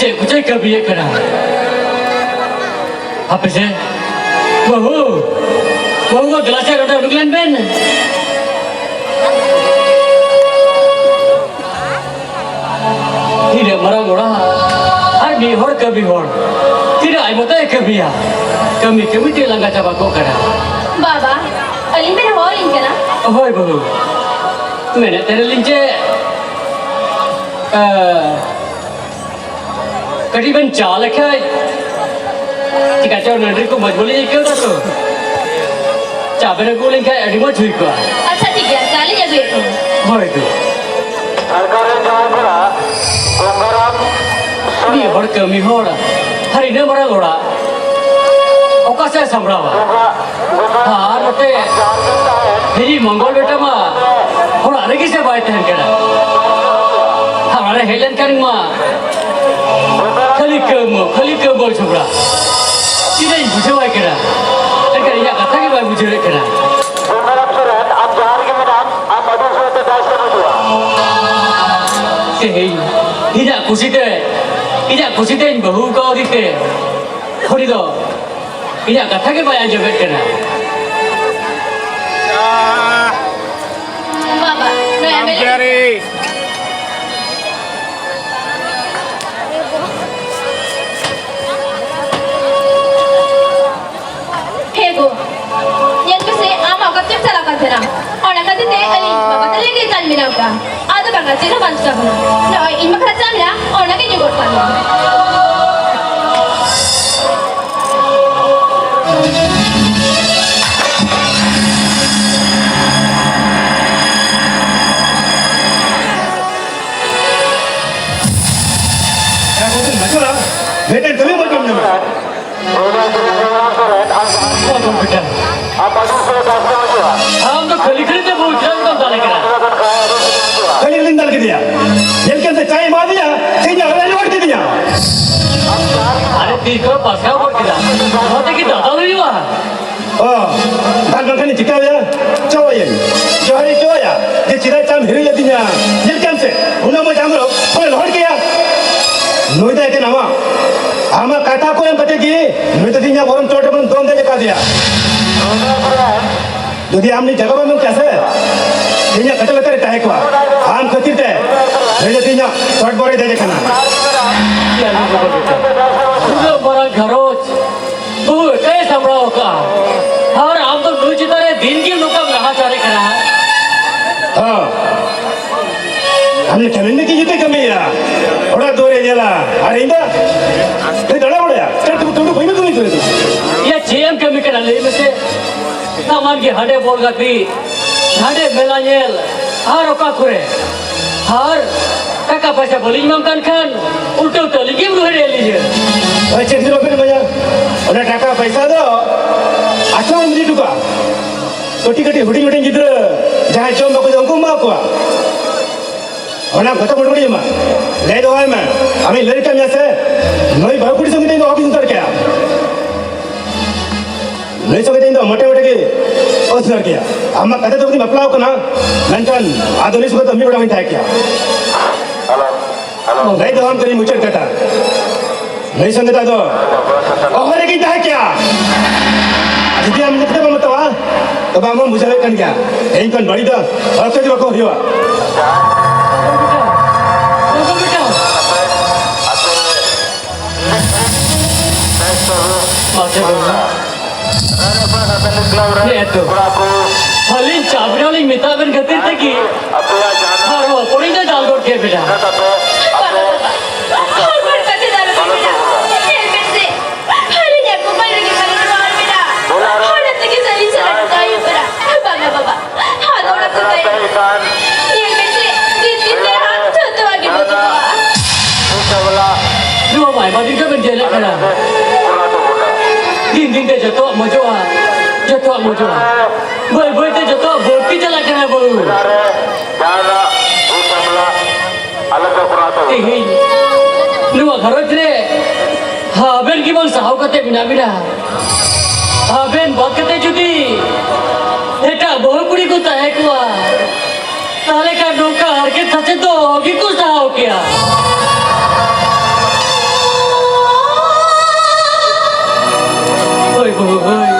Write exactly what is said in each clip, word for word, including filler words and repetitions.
ᱪᱮᱫ ᱠᱚᱪᱚᱭ ᱠᱟᱹᱢᱤᱭᱮᱫ ᱠᱟᱱᱟ? ᱦᱟᱯᱮ ᱥᱮ, ᱵᱟᱹᱦᱩ, ᱵᱟᱹᱦᱩ ᱜᱚ, ᱫᱮᱞᱟ ᱥᱮ ᱱᱚᱰᱮ ᱩᱰᱩᱠ ᱞᱮᱱ ᱵᱮᱱ᱾ ᱛᱤᱱᱟᱹᱜ ᱢᱟᱨᱟᱝ ᱚᱲᱟᱜ ᱟᱨ ᱢᱤᱫ ᱦᱚᱲ ᱠᱟᱹᱢᱤ ᱦᱚᱲ, ᱛᱤᱱᱟᱹᱜ ᱟᱡ ᱢᱚᱛᱚᱭ ᱠᱟᱹᱢᱤᱭᱟ? ᱠᱟᱹᱢᱤ ᱠᱟᱹᱢᱤ ᱛᱮ ᱞᱟᱸᱜᱟ ᱪᱟᱵᱟ ᱠᱚᱜ ᱠᱟᱱᱟ᱾ ᱵᱟᱵᱟ, ᱟᱹᱞᱤᱧ ᱵᱮᱱ ᱦᱚᱦᱚ ᱟᱹᱞᱤᱧ ᱠᱟᱱᱟ? ᱦᱳᱭ ᱵᱟᱹᱦᱩ, ᱢᱮᱱᱮᱫ ᱛᱟᱦᱮᱱᱟᱞᱤᱧ ᱡᱮ, ᱮ, ᱠᱟᱹᱴᱤᱡ ᱵᱮᱱ ᱪᱟ ᱞᱮᱠᱷᱟᱡ ᱪᱤᱠᱟ ᱪᱚ ᱱᱟᱹᱰᱨᱤ ᱠᱚ ᱢᱚᱡᱽ ᱵᱟᱹᱞᱤᱧ ᱟᱹᱭᱠᱟᱹᱣ ᱫᱟ ᱛᱚ᱾ ᱪᱟ ᱵᱮᱱ ᱟᱹᱜᱩ ᱞᱮᱱᱠᱷᱟᱡ ᱟᱹᱰᱤ ᱢᱚᱡᱽ ᱦᱩᱭ ᱠᱚᱜᱼᱟ᱾ ᱟᱪᱪᱷᱟ, ᱴᱷᱤᱠ ᱜᱮᱭᱟ, ᱪᱟ ᱞᱤᱧ ᱟᱹᱜᱩᱭᱮᱫ ᱠᱟᱱᱟ᱾ ᱦᱳᱭ ᱛᱚ᱾ ᱥᱚᱨᱠᱟᱨ ᱨᱮᱱ ᱡᱟᱶᱟᱭ ᱠᱚᱲᱟ ᱜᱚᱝᱜᱟᱨᱟᱢ ᱢᱤᱫ ᱦᱚᱲ ᱠᱟᱹᱢᱤ ᱦᱚᱲ ᱟᱨ ᱤᱱᱟᱹ ᱢᱟᱨᱟᱝ ᱚᱲᱟᱜ ᱚᱠᱟ ᱥᱮᱫ ᱥᱟᱢᱵᱲᱟᱣᱟ? ᱟᱨ ᱱᱚᱛᱮ ᱦᱤᱡᱤ ᱢᱚᱝᱜᱚᱞ ᱵᱮᱴᱟ ᱢᱟ ᱚᱲᱟᱜ ᱨᱮᱜᱮ ᱥᱮ ᱵᱟᱭ ᱛᱟᱦᱮᱱ ᱠᱟᱱᱟ᱾ ᱟᱨ ᱚᱲᱟᱜ ᱨᱮ ᱦᱮᱡ ᱞᱮᱱᱠᱷᱟᱱ ᱢᱟ ᱠᱷᱟᱹᱞᱤ ᱠᱟᱹᱢ, ᱠᱷᱟᱹᱞᱤ ᱠᱟᱹᱢ ᱵᱚᱞ ᱡᱷᱚᱜᱽᱲᱟ᱾ ᱛᱤᱱᱟᱹᱜ ᱤᱧ ᱵᱩᱡᱷᱟᱹᱣᱟᱭ ᱠᱟᱱᱟ, ᱮᱱᱠᱷᱟᱱ ᱤᱧᱟᱜ ᱠᱟᱛᱷᱟ ᱜᱮ ᱵᱟᱭ ᱵᱩᱡᱷᱟᱹᱣᱮᱫ ᱠᱟᱱᱟ᱾ ᱜᱚᱝᱜᱟᱨᱟᱢ ᱥᱚᱨᱮᱱ, ᱟᱢ ᱡᱟᱦᱟᱸ ᱨᱮᱜᱮ ᱢᱮᱱᱟᱢ, ᱟᱢ ᱟᱹᱰᱤ ᱩᱥᱟᱹᱨᱟ ᱛᱮ ᱫᱟᱭᱤᱛᱛᱚᱢ ᱦᱤᱡᱩᱜᱼᱟ᱾ ᱛᱮᱦᱮᱧ ᱤᱧᱟᱜ ᱠᱩᱥᱤᱛᱮ, ᱤᱧᱟᱜ ᱠᱩᱥᱤᱛᱮᱧ ᱵᱟᱹᱦᱩ ᱠᱟᱣᱫᱮ ᱛᱮ ᱩᱱᱤ ᱫᱚ ᱤᱧᱟᱜ ᱠᱟᱛᱷᱟ ᱜᱮ ᱵᱟᱭ ᱟᱸᱡᱚᱢᱮᱫ ᱠᱟᱱᱟ᱾ ᱵᱟᱵᱟ, ᱱᱚᱣᱟ ᱮᱢ ᱮᱞ ᱮ ᱱᱟᱢᱡᱟᱨᱤ᱾ ᱦᱮ ᱜᱳ, ᱧᱮᱞ ᱢᱮᱥᱮ, ᱟᱢ ᱚᱠᱟ ᱛᱮᱢ ᱪᱟᱞᱟᱜ ᱠᱟᱱ ᱛᱟᱦᱮᱱᱟ? ᱚᱱᱟ ᱠᱷᱟᱹᱛᱤᱨ ᱛᱮ ᱟᱹᱞᱤᱧ ᱵᱟᱵᱟ ᱛᱟᱹᱞᱤᱧ ᱜᱮ ᱛᱟᱞ ᱢᱮᱱᱟᱜ ᱠᱚᱣᱟ᱾ ᱟᱫᱚ ᱵᱟᱝᱟ, ᱪᱮᱫ ᱦᱚᱸ ᱵᱟᱝ ᱪᱤᱠᱟᱹ ᱠᱟᱱᱟ᱾ ᱱᱚᱜᱼᱚᱭ ᱤᱧ ᱵᱟᱠᱷᱨᱟ ᱪᱟ ᱢᱮᱱᱟᱜᱼᱟ, ᱚᱱᱟ ᱜᱮ ᱧᱩ ᱜᱚᱫ ᱠᱟᱜ ᱢᱮ᱾ ᱵᱮᱴᱟ, ᱠᱟᱹᱢᱤ ᱵᱟᱹᱜᱤ ᱧᱟᱢᱟ᱾ ᱟᱢ ᱫᱚ ᱠᱷᱟᱹᱞᱤ ᱠᱷᱟᱹᱞᱤ ᱛᱮ ᱵᱚᱦᱩ ᱪᱮᱫᱟᱜ ᱮᱢ ᱫᱟᱞᱮ ᱠᱟᱱᱟ? ᱠᱷᱟᱹᱞᱤ ᱠᱷᱟᱹᱞᱤᱧ ᱫᱟᱞ ᱠᱮᱫᱮᱭᱟ᱾ ᱧᱮᱞ ᱠᱮᱫ ᱛᱮ ᱪᱟᱭ ᱮᱢᱟ ᱫᱮᱭᱟ, ᱥᱮ ᱤᱧ ᱦᱚᱸ ᱨᱩᱣᱟᱹᱲ ᱠᱮᱫᱮᱭᱟ᱾ ᱟᱨᱮ ᱛᱤ ᱠᱚ ᱯᱟᱥᱠᱟᱣ ᱜᱚᱫ ᱠᱮᱫᱟ᱾ ᱱᱚᱣᱟ ᱛᱮᱜᱮ ᱫᱟᱫᱟᱞ ᱦᱩᱭᱩᱜᱼᱟ? ᱚ, ᱫᱟᱞ ᱵᱟᱝᱠᱷᱟᱱ ᱪᱤᱠᱟᱹᱭᱟ? ᱪᱚᱭᱟᱹᱧ᱾ ᱡᱚᱦᱟᱨᱤᱧ ᱪᱚᱭᱟ᱾ ᱡᱮ ᱪᱮᱫᱟᱜ ᱪᱟᱢ ᱦᱤᱨᱤᱡ ᱟᱹᱫᱤᱧᱟ? ᱧᱮᱞ ᱠᱮᱫᱟᱢ ᱥᱮ? ᱩᱱᱟᱹᱜ ᱢᱚᱡᱽ ᱟᱢ ᱫᱚ ᱦᱚᱲ ᱞᱚᱦᱚᱫ ᱠᱮᱭᱟ᱾ ᱱᱩᱭ ᱫᱚ ᱮᱠᱮᱱ ᱟᱢᱟᱜ ᱠᱟᱛᱷᱟ ᱠᱚ ᱮᱢ ᱠᱟᱛᱮ ᱜᱮ ᱱᱩᱭ ᱫᱚ ᱛᱮᱦᱮᱧ ᱤᱧᱟᱹᱜ ᱵᱚᱨᱚᱢ ᱪᱚᱴ ᱨᱮᱵᱚᱱ ᱫᱚᱱ ᱫᱮᱡ ᱟᱠᱟᱫᱮᱭᱟ᱾ ᱡᱩᱫᱤ ᱟᱢ ᱱᱤᱛ ᱡᱟᱭᱜᱟ ᱵᱟᱢ ᱮᱢ ᱠᱮᱭᱟ ᱥᱮ, ᱛᱮᱦᱮᱧᱟᱜ ᱠᱟᱛᱷᱟ ᱞᱮᱠᱟᱨᱮ ᱛᱟᱦᱮᱸ ᱠᱚᱜᱼᱟ᱾ ᱟᱢ ᱠᱷᱟᱹᱛᱤᱨ ᱛᱮ ᱱᱩᱭ ᱫᱚ ᱛᱮᱦᱮᱧᱟᱜ ᱪᱚᱴ ᱵᱚᱨᱮ ᱫᱮᱡ ᱟᱠᱟᱱᱟ᱾ ᱩᱱᱟᱹᱜ ᱢᱟᱨᱟᱝ ᱜᱷᱟᱨᱚᱸᱡᱽ ᱵᱟᱹᱦᱩ ᱮᱠᱟᱭ ᱥᱟᱢᱵᱲᱟᱣ ᱟᱠᱟᱫᱼᱟ, ᱟᱨ ᱟᱢ ᱫᱚ ᱱᱩᱭ ᱪᱮᱛᱟᱱ ᱨᱮ ᱫᱤᱱ ᱜᱮ ᱱᱚᱝᱠᱟᱢ ᱱᱟᱦᱟᱪᱟᱨᱮ ᱠᱟᱱᱟ᱾ ᱦᱮᱸ, ᱟᱢ ᱞᱮᱠᱟ ᱢᱮᱱ ᱢᱮ ᱠᱤ ᱡᱩᱛᱮ ᱠᱟᱹᱢᱤᱭᱟ, ᱚᱲᱟᱜ ᱫᱩᱣᱟᱹᱨᱮ ᱧᱮᱞᱟ, ᱟᱨ ᱤᱧ ᱫᱚ ᱠᱟᱹᱡ ᱫᱟᱬᱟ ᱵᱟᱲᱟᱭᱟ, ᱪᱮᱫ ᱛᱩᱲᱩ ᱛᱩᱲᱩ ᱵᱟᱹᱧ ᱢᱮᱛᱟᱢᱟ ᱛᱩᱲᱩ ᱛᱩᱲᱩ᱾ ᱭᱟ, ᱪᱮᱫ ᱮᱢ ᱠᱟᱹᱢᱤ ᱠᱟᱱᱟ ᱞᱟᱹᱭ ᱢᱮᱥᱮ? ᱥᱟᱢᱟᱱ ᱜᱮ ᱦᱟᱸᱰᱮ ᱵᱚᱞ ᱜᱟᱛᱮ, ᱦᱟᱸᱰᱮ ᱢᱮᱞᱟ ᱧᱮᱞ, ᱟᱨ ᱚᱠᱟ ᱠᱚᱨᱮ? ᱟᱨ ᱴᱟᱠᱟ ᱯᱚᱭᱥᱟ ᱵᱟᱹᱞᱤᱧ ᱮᱢᱟᱢ ᱠᱟᱱ ᱠᱷᱟᱱ ᱩᱞᱴᱟᱹᱣ ᱛᱟᱹᱞᱤᱧ ᱜᱮᱢ ᱨᱩᱣᱟᱹᱲᱮᱫ ᱞᱤᱧᱟᱹ᱾ ᱦᱳᱭ, ᱪᱮᱫ ᱜᱮ ᱵᱟᱵᱮᱱ ᱤᱢᱟᱹᱧᱟ? ᱚᱱᱟ ᱴᱟᱠᱟ ᱯᱚᱭᱥᱟ ᱫᱚ ᱟᱪᱪᱷᱟ ᱤᱫᱤ ᱦᱚᱴᱚ ᱠᱟᱜᱼᱟ᱾ ᱠᱟᱹᱴᱤᱡ ᱠᱟᱹᱴᱤᱡ ᱦᱩᱰᱤᱧ ᱦᱩᱰᱤᱧ ᱜᱤᱫᱽᱨᱟᱹ ᱡᱟᱦᱟᱸᱭ ᱡᱚᱢ ᱵᱟᱠᱚ ᱡᱚᱢ, ᱩᱱᱠᱩ ᱮᱢᱟ ᱠᱚᱣᱟ᱾ ᱚᱱᱟ ᱠᱚᱛᱚ ᱵᱚᱲ ᱵᱚᱲ ᱮᱢᱟ᱾ ᱞᱟᱹᱭ ᱫᱚᱦᱚᱭ ᱢᱮ, ᱟᱢᱤᱧ ᱞᱟᱹᱭ ᱠᱟᱜ ᱢᱮᱭᱟ ᱥᱮ, ᱱᱩᱭ ᱵᱟᱹᱦᱩ ᱠᱩᱲᱤ ᱥᱚᱸᱜᱮ ᱫᱚ ᱤᱧ ᱫᱚ ᱚᱦᱚ ᱜᱤᱧ ᱥᱩᱫᱟᱹᱨ ᱠᱮᱭᱟ᱾ ᱱᱩᱭ ᱥᱚᱸᱜᱮ ᱫᱚ ᱤᱧ ᱫᱚ ᱢᱚᱴᱮ ᱢᱚᱴᱮ ᱜᱮ ᱚᱦᱚ ᱥᱩᱫᱟᱹᱨ ᱠᱮᱭᱟ᱾ ᱟᱢᱟᱜ ᱠᱟᱛᱷᱟ ᱛᱮ ᱵᱟᱹᱧ ᱵᱟᱯᱞᱟᱣ ᱠᱟᱱᱟ, ᱢᱮᱱᱠᱷᱟᱱ ᱟᱫᱚ ᱱᱩᱭ ᱥᱚᱸᱜᱮ ᱫᱚ ᱢᱤᱫ ᱵᱮᱲᱟ ᱦᱚᱸᱧ ᱛᱟᱦᱮᱸ ᱠᱮᱭᱟ᱾ ᱞᱟᱹᱭ ᱫᱚᱦᱚ ᱟᱢ ᱠᱟᱹᱱᱟᱹᱧ ᱢᱩᱪᱟᱹᱫ ᱠᱟᱛᱷᱟ᱾ ᱱᱩᱭ ᱥᱚᱸᱜᱮ ᱫᱚ ᱟᱫᱚ ᱚᱦᱚ ᱨᱮᱜᱮᱧ ᱛᱟᱦᱮᱸ ᱠᱮᱭᱟ᱾ ᱡᱩᱫᱤ ᱟᱢ ᱱᱤᱛ ᱫᱚ ᱵᱟᱢ ᱦᱟᱛᱟᱣᱟ, ᱛᱚᱵᱮ ᱟᱢ ᱦᱚᱸᱢ ᱵᱩᱡᱷᱟᱹᱣᱮᱫ ᱠᱟᱱ ᱜᱮᱭᱟ, ᱤᱧ ᱠᱷᱚᱱ ᱵᱟᱹᱲᱤᱡ ᱫᱚ ᱚᱠᱚᱭ ᱜᱮ ᱵᱟᱠᱚ ᱦᱩᱭᱩᱜᱼᱟ᱾ ᱢᱟᱥᱮ ᱵᱟᱹᱵᱩ᱾ ᱦᱮᱸ ᱛᱚ᱾ ᱟᱹᱞᱤᱧ ᱪᱟᱵᱽᱲᱟ ᱞᱤᱧ ᱢᱮᱛᱟᱜ ᱵᱮᱱ ᱠᱷᱟᱹᱛᱤᱨ ᱛᱮᱜᱮ ᱟᱨᱦᱚᱸ ᱦᱚᱯᱚᱱᱤᱧ ᱫᱚ ᱫᱟᱞ ᱜᱚᱫ ᱠᱮᱫ ᱵᱮᱱᱟ᱾ ᱵᱟᱵᱟ, ᱵᱟᱵᱟ, ᱦᱚᱲ ᱦᱚᱲ ᱠᱟᱛᱮ ᱫᱟᱞ ᱵᱮᱱ ᱢᱮᱱᱟ᱾ ᱧᱮᱞ ᱵᱮᱱ ᱥᱮ, ᱟᱹᱞᱤᱧᱟᱜ ᱠᱚᱯᱟᱭ ᱨᱮᱜᱮ ᱵᱟᱹᱱᱩᱜ ᱨᱚᱲ ᱢᱮᱱᱟᱜᱼᱟ᱾ ᱚᱱᱟ ᱛᱮᱜᱮ ᱥᱮ ᱟᱹᱞᱤᱧ ᱥᱟᱞᱟᱜ ᱠᱚ ᱛᱟᱦᱮᱸ ᱩᱛᱟᱹᱨᱟ᱾ ᱵᱟᱝᱟ ᱵᱟᱵᱟ, ᱟᱫᱚ ᱚᱱᱟ ᱠᱚᱯᱟᱭ ᱨᱮ ᱧᱮᱞ ᱵᱮᱱ ᱥᱮ, ᱫᱤᱱ ᱫᱤᱱ ᱛᱮ ᱟᱢ ᱡᱚᱛᱚᱣᱟᱜ ᱜᱮ ᱵᱚᱫᱚᱞᱚᱜᱼᱟ᱾ ᱱᱚᱣᱟ ᱢᱟ ᱟᱭᱢᱟ ᱫᱤᱱ ᱠᱷᱚᱱ ᱵᱮᱱ ᱧᱮᱞᱮᱫ ᱠᱟᱱᱟ᱾ ᱫᱤᱱ ᱫᱤᱱ ᱛᱮ ᱡᱚᱛᱚᱣᱟᱜ ᱢᱚᱡᱚᱜᱼᱟ, ᱡᱚᱛᱚᱣᱟᱜ ᱢᱚᱡᱚᱜᱼᱟ᱾ ᱵᱟᱹᱭ ᱵᱟᱹᱭ ᱛᱮ ᱡᱚᱛᱚᱣᱟᱜ ᱵᱟᱹᱲᱛᱤ ᱪᱟᱞᱟᱜ ᱠᱟᱱᱟ ᱵᱟᱹᱵᱩ᱾ ᱛᱮᱦᱮᱧ ᱱᱚᱣᱟ ᱜᱷᱟᱨᱚᱸᱡᱽ ᱨᱮ ᱟᱵᱮᱱ ᱜᱮ ᱵᱟᱝ ᱥᱟᱦᱟᱣ ᱠᱟᱛᱮ ᱢᱮᱱᱟᱜ ᱵᱮᱱᱟ᱾ ᱟᱵᱮᱱ ᱵᱟᱫ ᱠᱟᱛᱮ ᱡᱩᱫᱤ ᱮᱴᱟᱜ ᱵᱟᱹᱦᱩ ᱠᱩᱲᱤ ᱠᱚ ᱛᱟᱦᱮᱸ ᱠᱚᱜᱼᱟ, ᱛᱟᱦᱞᱮ ᱠᱷᱟᱱ ᱱᱚᱝᱠᱟ ᱦᱟᱨᱠᱮᱛ ᱥᱟᱥᱮᱛ ᱫᱚ ᱚᱦᱚ ᱜᱮᱠᱚ ᱥᱟᱦᱟᱣ ᱠᱮᱭᱟ᱾ ᱦᱳᱭ᱾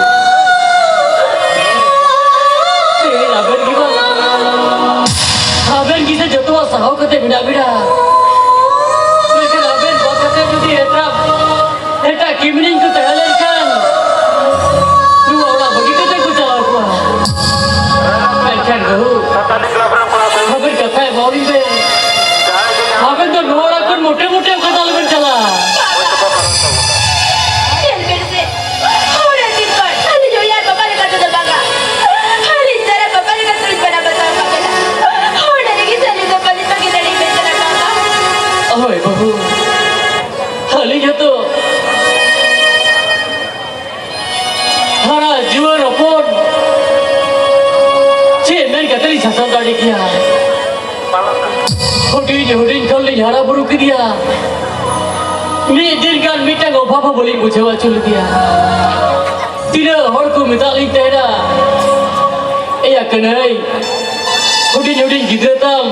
ᱛᱮᱦᱮᱧ ᱟᱵᱮᱱ ᱜᱮ ᱵᱟᱝ, ᱟᱵᱮᱱ ᱜᱮ ᱥᱮ ᱡᱚᱛᱚᱣᱟᱜ ᱥᱟᱦᱟᱣ ᱠᱟᱛᱮ ᱢᱮᱱᱟᱜ ᱵᱮᱱᱟ᱾ ᱢᱮᱱᱠᱷᱟᱱ ᱟᱵᱮᱱ ᱵᱟᱫ ᱠᱟᱛᱮ ᱡᱩᱫᱤ ᱮᱴᱟᱜ, ᱮᱴᱟᱜ ᱠᱤᱢᱤᱱᱤᱧ ᱠᱚ ᱛᱟᱦᱮᱸ ᱞᱮᱱᱠᱷᱟᱱ, ᱱᱚᱣᱟ ᱚᱲᱟᱜ ᱵᱟᱹᱜᱤ ᱠᱟᱛᱮ ᱠᱚ ᱪᱟᱞᱟᱣ ᱠᱚᱜᱼᱟ᱾ ᱢᱮᱱᱠᱷᱟᱱ ᱵᱟᱹᱦᱩ, ᱟᱵᱮᱱ ᱠᱟᱛᱷᱟ ᱮᱢᱟᱣᱟᱞᱤᱧ ᱵᱮᱱ᱾ ᱟᱵᱮᱱ ᱫᱚ ᱱᱚᱣᱟ ᱚᱲᱟᱜ ᱠᱷᱚᱱ ᱢᱚᱴᱮ ᱢᱚᱴᱮ ᱚᱠᱟ ᱫᱚ ᱟᱞᱚᱵᱮᱱ ᱪᱟᱞᱟᱜᱼᱟ᱾ ᱧᱮᱞ ᱵᱮᱱ ᱥᱮ, ᱦᱚᱲ ᱟᱹᱠᱤᱱ ᱠᱷᱚᱱ ᱟᱹᱞᱤᱧ ᱩᱭᱦᱟᱹᱨ ᱵᱟᱵᱟ ᱞᱮᱠᱟ ᱛᱮᱫᱚ ᱵᱟᱝᱟ᱾ ᱟᱹᱞᱤᱧ ᱪᱟᱨᱟ ᱵᱟᱵᱟ ᱞᱮᱠᱟ ᱛᱮᱞᱤᱧ ᱵᱮᱱᱟᱣ ᱵᱟᱛᱟᱣ ᱟᱠᱟᱫ ᱵᱮᱱᱟ᱾ ᱦᱚᱲ ᱟᱹᱞᱤᱧ ᱜᱮ ᱥᱮ ᱟᱹᱞᱤᱧ ᱫᱚ ᱵᱟᱹᱞᱤᱧ ᱵᱟᱹᱜᱤ ᱫᱟᱲᱮᱭᱟᱜ ᱠᱟᱱᱟ ᱵᱟᱝᱟ᱾ ᱦᱳᱭ ᱵᱟᱹᱦᱩ, ᱟᱹᱞᱤᱧ ᱦᱚᱸᱛᱚ ᱦᱟᱨᱟ ᱡᱩᱣᱟᱹᱱ ᱦᱚᱯᱚᱱ ᱪᱮᱫ ᱢᱮᱱ ᱠᱟᱛᱮ ᱞᱤᱧ ᱥᱟᱥᱟᱣ ᱫᱟᱲᱮ ᱠᱮᱭᱟ? ᱦᱩᱰᱤᱧ ᱦᱩᱰᱤᱧ ᱠᱷᱚᱱ ᱞᱤᱧ ᱦᱟᱨᱟ ᱵᱩᱨᱩ ᱠᱮᱫᱮᱭᱟ᱾ ᱢᱤᱫ ᱫᱤᱱ ᱜᱟᱱ ᱢᱤᱫᱴᱟᱝ ᱚᱵᱷᱟᱵ ᱦᱚᱸ ᱵᱟᱹᱞᱤᱧ ᱵᱩᱡᱷᱟᱹᱣ ᱦᱚᱪᱚ ᱞᱮᱫᱮᱭᱟ᱾ ᱛᱤᱱᱟᱹᱜ ᱦᱚᱲ ᱠᱚ ᱢᱮᱛᱟᱜ ᱞᱤᱧ ᱛᱟᱦᱮᱱᱟ, "ᱮᱭᱟ ᱠᱟᱹᱱᱟᱹᱭ, ᱦᱩᱰᱤᱧ ᱦᱩᱰᱤᱧ ᱜᱤᱫᱽᱨᱟᱹ ᱛᱟᱢ,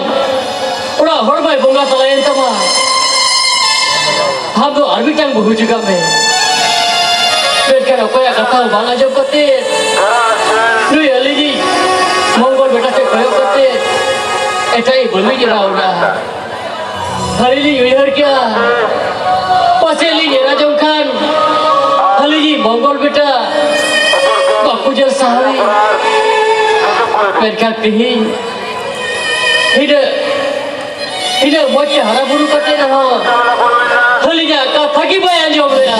ᱚᱲᱟᱜ ᱦᱚᱲ ᱢᱟᱭ ᱵᱚᱸᱜᱟ ᱛᱟᱞᱟᱭᱮᱱ ᱛᱟᱢᱟ, ᱟᱢ ᱫᱚ ᱟᱨ ᱢᱤᱫᱴᱟᱝ ᱵᱟᱹᱦᱩ ᱡᱚᱜᱟᱜ ᱢᱮ᱾" ᱢᱮᱱᱠᱷᱟᱱ ᱚᱠᱚᱭᱟᱜ ᱠᱟᱛᱷᱟ ᱦᱚᱸ ᱵᱟᱝ ᱟᱸᱡᱚᱢ ᱠᱟᱛᱮ, ᱱᱩᱭ ᱟᱹᱞᱤᱧᱤᱡ ᱢᱚᱝᱜᱚᱞ ᱵᱮᱴᱟ ᱥᱮᱫ ᱠᱚᱭᱚᱜ ᱠᱟᱛᱮ, ᱮᱴᱟᱜ ᱤᱡ ᱵᱟᱹᱦᱩᱭ ᱮᱨᱟᱣ ᱮᱱᱟ᱾ ᱟᱹᱞᱤᱧ ᱞᱤᱧ ᱩᱭᱦᱟᱹᱨ ᱠᱮᱜᱼᱟ, ᱯᱟᱥᱮᱡ ᱞᱤᱧ ᱮᱨᱟ ᱡᱚᱝ ᱠᱷᱟᱱ ᱟᱹᱞᱤᱧᱤᱡ ᱢᱚᱝᱜᱚᱞ ᱵᱮᱴᱟ ᱵᱟᱠᱚ ᱧᱮᱞ ᱥᱟᱦᱟᱣᱤᱧ᱾ ᱢᱮᱱᱠᱷᱟᱱ ᱛᱮᱦᱮᱧ ᱤᱱᱟᱹᱜ, ᱤᱱᱟᱹᱜ ᱢᱚᱡᱽ ᱛᱮ ᱦᱟᱨᱟ ᱵᱩᱨᱩ ᱠᱟᱛᱮ ᱨᱮᱦᱚᱸ ᱟᱹᱞᱤᱧᱟᱜ ᱠᱟᱛᱷᱟ ᱜᱮ ᱵᱟᱭ ᱟᱸᱡᱚᱢ ᱞᱮᱜᱼᱟ᱾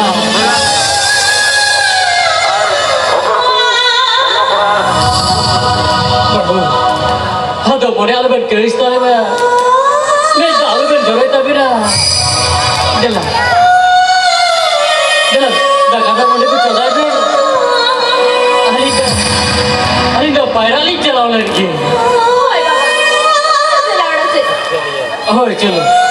ᱵᱟᱹᱵᱩ, ᱟᱫᱚ ᱢᱚᱱᱮ ᱟᱞᱚᱵᱮᱱ ᱠᱟᱹᱲᱤᱥ ᱛᱟᱵᱮᱱᱟ, ᱢᱮᱫ ᱫᱟᱜ ᱟᱞᱚᱵᱮᱱ ᱡᱚᱨᱚᱭ ᱛᱟᱵᱮᱱᱟ᱾ ᱫᱮᱞᱟ, ᱫᱮᱞᱟ, ᱫᱟᱠᱟ ᱫᱚ ᱱᱚᱸᱰᱮ ᱠᱚ ᱪᱚᱸᱫᱟᱭ ᱵᱮᱱ᱾ ᱟᱹᱞᱤᱧ ᱫᱚ, ᱟᱹᱞᱤᱧ ᱫᱚ ᱯᱟᱭᱨᱟ ᱞᱤᱧ ᱪᱟᱞᱟᱣ ᱞᱮᱱ ᱜᱮ᱾ ᱦᱳᱭ ᱵᱟᱵᱟ, ᱪᱟᱞᱟᱣ ᱚᱲᱟᱜ ᱥᱮᱫ᱾ ᱦᱳᱭ, ᱪᱚᱞᱚ᱾